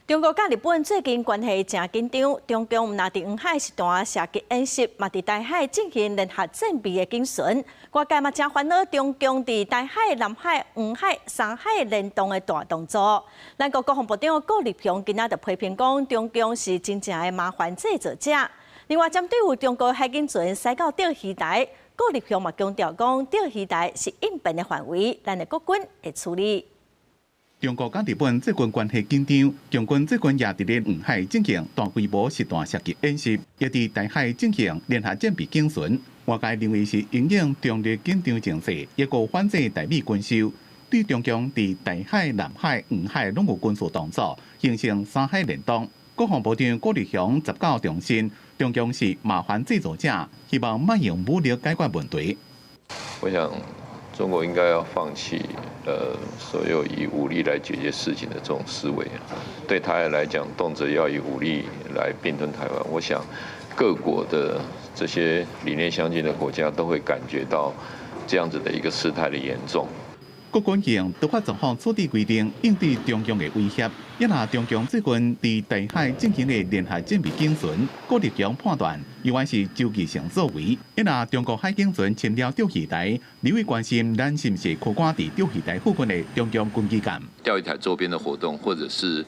中國佮日本最近關係誠緊張，中共毋但佇黃海實彈射擊演習，嘛佇台海進行聯合戰備的警巡。外界嘛誠煩惱中共佇台海、南海、黃海三海聯動的大動作。咱國國防部長顧立雄今仔就批評講，中共是真正的麻煩製造者。另外，針對有中國海警船駛到釣魚台，顧立雄嘛強調講，釣魚台是應變的範圍，咱的國軍會處理。中國佮日本最近關係緊張，共軍最近也佇咧黃海進行大規模實彈射擊演習，也佇台海進行聯合戰備警巡。外界認為是因應中日緊張情勢，一個反制台美軍售，對中共佇台海、南海、黃海攏有軍事動作，形成三海聯動。國防部長顧立雄19重申，中共是麻煩製造者，希望莫用武力解決問題。我想，中國應該要放棄所有以武力來解決事情的這種思維。對台來講，動輒要以武力來併吞台灣，我想各國的這些理念相近的國家都會感覺到這樣子的一個事態的嚴重。國軍用突發狀況處置規定應對中共的威脅，抑若中共最近佇台海進行的聯合戰備警巡，顧立雄判斷猶原是周期性作為。抑若中國海警船侵了釣魚台，立委關心咱是毋是擴關佇釣魚台附近的中共軍機艦？釣魚台周邊的活動，或者是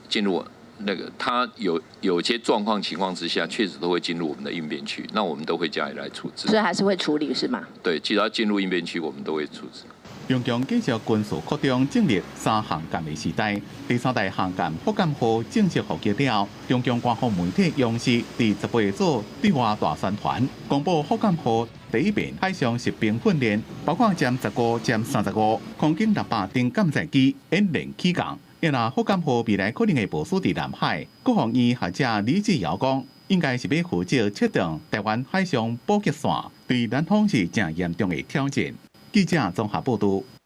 進入那個，它有些狀況情況之下，確實都會進入我們的應變區，那我們都會加以來處置。所以還是會處理是嗎？對，只要進入應變區，我們都會處置。中共繼續軍事擴張，進入三航艦的時代。第三代航艦福建號正式服役了。中共官方媒體央視佇18做對外大宣傳，公布福建號第一遍海上實兵訓練，包括殲15、殲35、空軍600等艦載機演練起降。若福建號未來可能會部署佇南海。國防院學者李志堯講，應該是欲負責切斷台灣海上補給線，對南方是誠嚴重的挑戰。記者綜合報導。